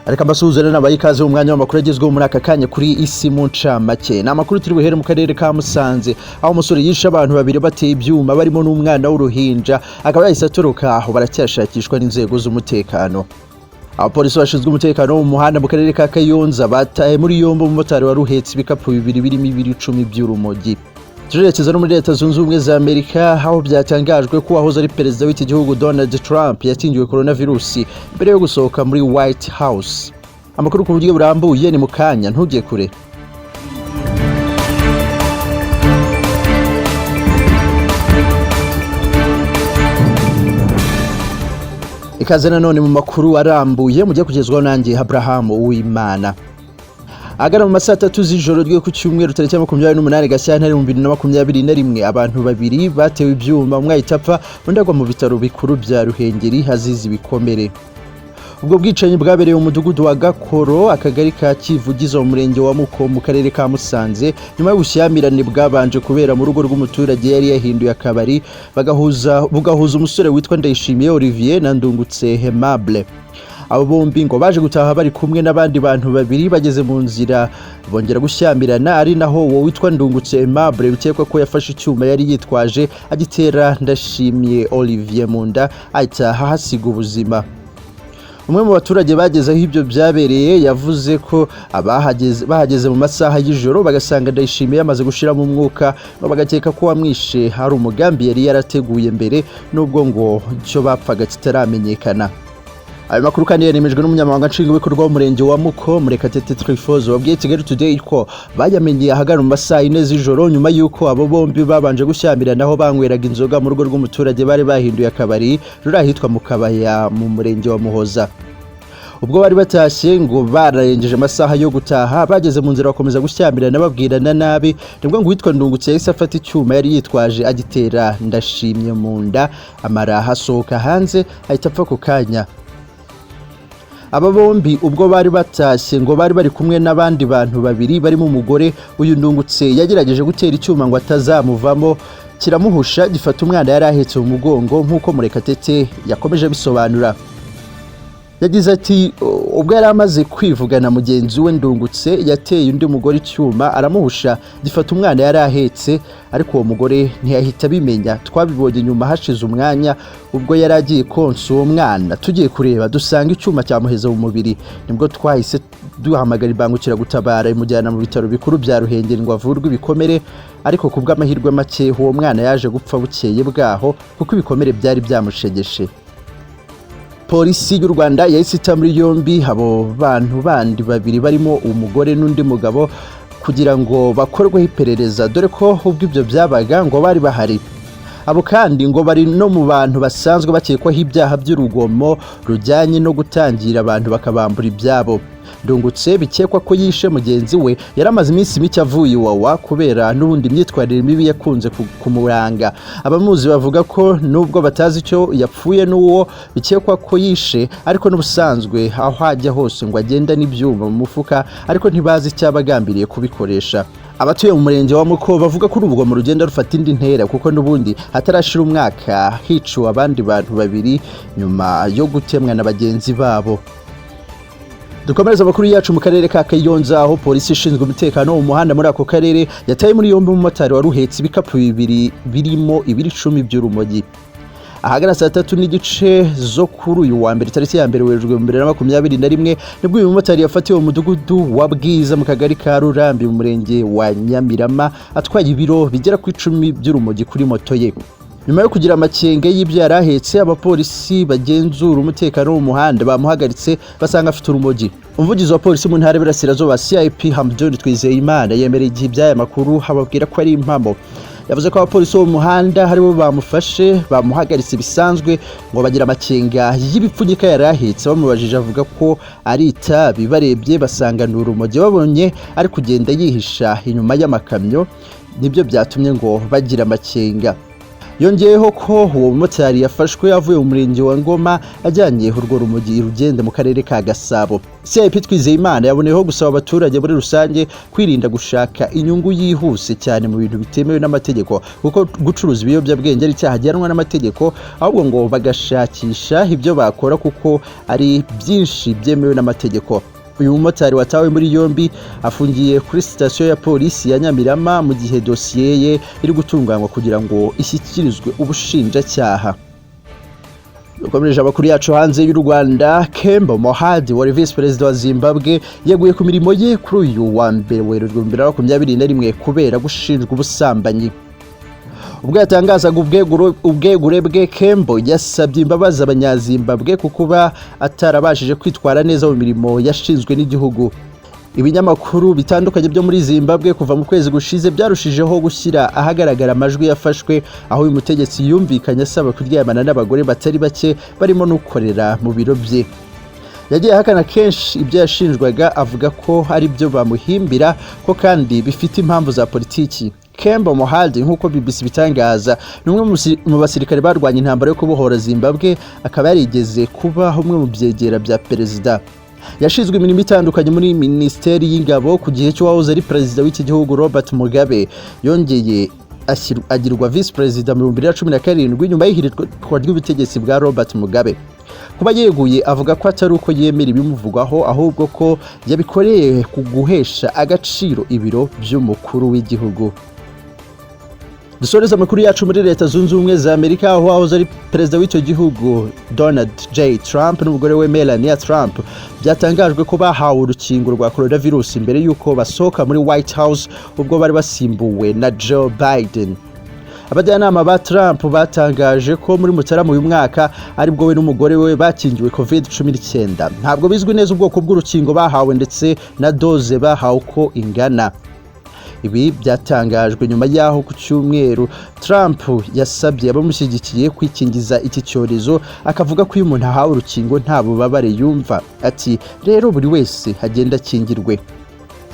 Reka mbasuhuze n'abaye ikaze mu mwanya w'amakuru agezweho muri aka kanya kuri Isi mu ncamake. Ni amakuru turi buhere mu karere ka Musanze, aho umusore yishe abantu babiri bateye ibyuma barimo n'umwana w'uruhinja, akaba yahise atoroka. Aho baracyashakishwa n'inzego z'umutekano. Abapolisi bashinzwe umutekano wo mu muhanda mu karere ka Kayonza bataye muri yombi umumotari wari uhetse ibikapu bibiri birimo ibiro 10 by'urumogi. Turerekeza no muri Leta Zunze Ubumwe za Amerika, aho byatangajwe ko uwahoze ari perezida w'iki gihugu Donald Trump yakingiwe coronavirus mbere yo gusohoka muri White House. Amakuru ku buryo burambuye ni mu kanya, ntujye kure. Ikaze nanone mu makuru arambuye mujye kugezwaho nanjye Abraham Uwimana. Agana mu masaa 3 z'ijoro ryo ku cyumweru tariki ya 28 Gashyantare 2021, abantu babiri batewe ibyuma, umwe ahita apfa, undi agwa mu bitaro bikuru bya Ruhengeri azize ibikomere. Ubwo bwicanyi bwabereye mu mudugudu wa Gakoro, akagari ka Kivugiza, mu murenge wa Muko mu karere ka Musanze, nyuma y'ubushyamirane bwabanje kubera mu rugo rw'umuturage yari yahinduye akabari, bugahuza umusore witwa Ndayishimiye Olivier na Ndungutse Aimable. Abo bombi ngo baje gutaha bari kumwe n'abandi bantu babiri, bageze mu nzira bongera gushyamirana, ari naho uwo witwa Ndungutse Aimable bikekwa ko yafashe icyuma yari yitwaje agitera Ndashimiye Olivier mu nda, ahita ahasiga ubuzima. Umwe mu baturage bageze aho ibyo byabereye yavuze ko bahageze mu masaha y'ijoro bagasanga Ndayishimiye yamaze gushiramo umwuka, ngo bagakeka ko wamwishe hari umugambi yari yarateguye mbere, nubwo ngo icyo bapfaga kitaramenyekana. Ayo makuru kandi yanemejwe n'umunyamabanga nshingwabikorwa w'umurenge wa Muko, Murekatete Trifozo, wabwiye Kigali Today ko bayamenye ahagana mu masaha 4 z'ijoro, nyuma y'uko abo bombi babanje gushyamirana aho banyweraga inzoga mu rugo rw'umuturage bari bahinduye akabari ruri ahitwa mu Kabaya mu murenge wa Muhoza. Ubwo bari batashye ngo bararengeje amasaha yo gutaha, bageze mu nzira bakomeza gushyamirana babwirana nabi, nibwo ngo uwitwa Ndungutse yahise afata icyuma yari yitwaje agitera Ndashimye mu nda, amara asohoka hanze ahita apfa ako kanya. Aba bombi ubwo bari batashye ngo bari bari kumwe n'abandi bantu babiri barimo umugore. Uyu Ndungutse yagerageje gutera icyuma ngo atazamuvamo, kiramuhusha gifata umwana yari ahetse mu mugongo, nk'uko Murekatete yakomeje abisobanura. Yagize ati ubwo yari amaze kwivugana mugenzi we Ndungutse yateye undi mugore icyuma aramuhusha gifata umwana yari ahetse, ariko uwo mugore ntiyahita abimenya. Twabibonye nyuma hashize umwanya ubwo yari agiye konsa uwo mwana, tugiye kureba dusanga icyuma cyamuheze mu mubiri, nibwo twahise duhamagara imbangukiragutabara imujyana mu bitaro bikuru bya Ruhengeri ngo avurwe ibikomere, ariko ku bw'amahirwe make uwo mwana yaje gupfa bukeye bwaho kuko ibikomere byari byamushegeshe. Polisi y'u Rwanda yahise ita muri yombi abo bantu bandi babiri barimo umugore n'undi mugabo kugira ngo bakorweho iperereza, dore ko ubwo ibyo byabaga ngo bari bahari. Abo kandi ngo bari no mu bantu basanzwe bakekwaho ibyaha by'urugomo rujyanye no gutangira abantu bakabambura ibyabo. Ndungutse bikekwa ko yishe mugenzi we yari amaze iminsi mike avuye Iwawa kubera n'ubundi imyitwarire mibi yakunze kumuranga. Abamuzi bavuga ko nubwo batazi icyo yapfuye n'uwo bikekwa ko yishe, ariko n'ubusanzwe aho ajya hose ngo agenda n'ibyuma mu mufuka, ariko ntibazi icyo aba agambiriye kubikoresha. Abatuye mu murenge wa Muko bavuga ko urugomo rugenda rufata indi ntera, kuko n'ubundi hatarashira umwaka hiciwe abandi bantu babiri nyuma yo gutemwa na bagenzi babo. Dukomereza amakuru yacu mu karere ka Kayonza, aho polisi ishinzwe umutekano wo mu muhanda muri ako karere yataye muri yombi umumotari wari uhetse ibikapu bibiri birimo ibiro 10 by'urumogi. Ahagana saa 3:15 zo kuri uyu wa mbere tariki ya 1 Werurwe 2021, nibwo uyu mumotari yafatiwe mu mudugudu wa Bwiza mu kagari ka Rurambi mu murenge wa Nyamirama, atwaye ibiro bigera ku 10 by'urumogi kuri moto ye. Nyuma yo kugira amakenga y'ibyo yari ahetse, abapolisi bagenzura umutekano wo mu muhanda bamuhagaritse basanga afite urumogi. Umuvugizi wa polisi mu ntara y'Iburasirazuba CIP Hamdun Twizeyimana yemereye igihe iby'aya makuru, ababwira ko ari impamo. Yavuze ko abapolisi bo mu muhanda aribo bamufashe bamuhagaritse bisanzwe, ngo bagira amakenga y'ibipfunyika yari ahetse. Bamubajije avuga ko ari itabi, barebye basanga ni urumogi. Babonye ari kugenda yihisha inyuma y'amakamyo, nibyo byatumye ngo bagira amakenga. Yongeyeho ko uwo mumotari yafashwe avuye mu murenge wa Ngoma ajyanye urwo rumogi i Rugende mu karere ka Gasabo. CIP Twizeyimana yaboneyeho gusaba abaturage muri rusange kwirinda gushaka inyungu yihuse cyane mu bintu bitemewe n'amategeko, kuko gucuruza ibiyobyabwenge ari icyaha gihanwa n'amategeko, ahubwo ngo bagashakisha ibyo bakora kuko ari byinshi byemewe n'amategeko. Uyu mumotari watawe muri yombi afungiye kuri sitasiyo ya polisi ya Nyamirama mu gihe dosiye ye iri gutunganywa kugira ngo ishyikirizwe ubushinjacyaha. Dukomereje amakuru yacu hanze y'u Rwanda. Kembo Mohadi wari visi perezida wa Zimbabwe yeguye ku mirimo ye kuri uyu wa 1 Werurwe 2021 kubera gushinjwa ubusambanyi. Ubwo yatangazaga ubwegure bwe, Kembo yasabye imbabazi Abanyazimbabwe ku kuba atarabashije kwitwara neza mu mirimo yashinzwe n'igihugu. Ibinyamakuru bitandukanye byo muri Zimbabwe kuva mu kwezi gushize byarushijeho gushyira ahagaragara amajwi yafashwe aho uyu mutegetsi yumvikanye asaba kuryamana n'abagore batari bake, barimo n'ukorera mu biro bye. Yagiye ahakana kenshi ibyo yashinjwaga, avuga ko ari byo bamuhimbira ko kandi bifite impamvu za politiki. Kembo Mohadi, nk'uko BBC bitangaza, ni umwe mu basirikare barwanya intambara yo kubohora Zimbabwe, akaba yarigeze kuba umwe mu byegera bya perezida. Yashinzwe imirimo itandukanye muri minisiteri y'ingabo ku gihe cy'uwahoze ari perezida w'iki gihugu Robert Mugabe. Yongeye agirwa visi perezida mu 2017 nyuma y'ihirikwa ry'ubutegetsi bwa Robert Mugabe. Kuba yeguye, avuga ko atari uko yemera ibimuvugwaho, ahubwo ko yabikoreye ku guhesha agaciro ibiro by'umukuru w'igihugu. Dusoreza amakuru yacu muri Leta Zunze Ubumwe za Amerika, aho wahoze ari perezida w'icyo gihugu Donald J Trump n'umugore we Melania Trump byatangajwe ko bahawe urukingo rwa coronavirus mbere y'uko basohoka muri White House ubwo bari basimbuwe na Joe Biden. Abajyanama ba Trump batangaje ko muri Mutarama uyu mwaka aribwo we n'umugore we bakingiwe COVID-19. Ntabwo bizwi neza ubwoko bw'urukingo bahawe ndetse na doze bahawe uko ingana. Ibi byatangajwe nyuma y'aho ku cyumweru Trump yasabye abamushyigikiye kwikingiza iki cyorezo, akavuga ko iyo umuntu ahawe urukingo nta bubabare yumva. Ati: "Rero buri wese agenda akingirwe."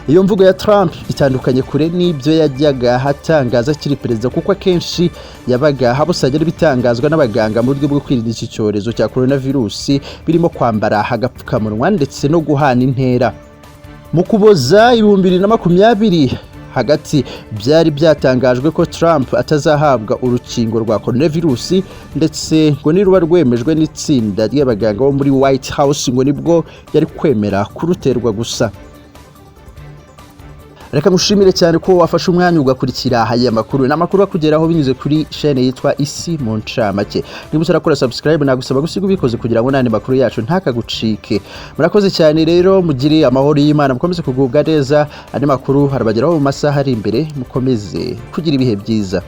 Iyo mvugo ya Trump itandukanye kure n'ibyo yajyaga atangaza akiri perezida, kuko akenshi yabaga abusanya n'ibitangazwa n'abaganga mu buryo bwo kwirinda iki cyorezo cya coronavirus, birimo kwambara agapfukamunwa ndetse no guhana intera. Mu Kuboza 2020 hagati byari byatangajwe ko Trump atazahabwa urukingo rwa coronavirus, ndetse ngo niruba rwemejwe n'itsinda ry'abaganga bo muri White House ngo nibwo yari kwemera kuruterwa gusa. Reka ngushimire cyane ko wafashe umwanya ugakurikira aya makuru. Ni amakuru akugeraho binyuze kuri chaîne yitwa Isi mu Ncamake. Niba utarakora subscribe, nagusaba gusiga ubikoze kugira ngo n'andi makuru yacu ntakagucike. Murakoze cyane rero, mugire amahoro y'Imana, mukomeze kugubwa neza. Andi makuru arabageraho mu masaha ari imbere. Mukomeze kugira ibihe byiza.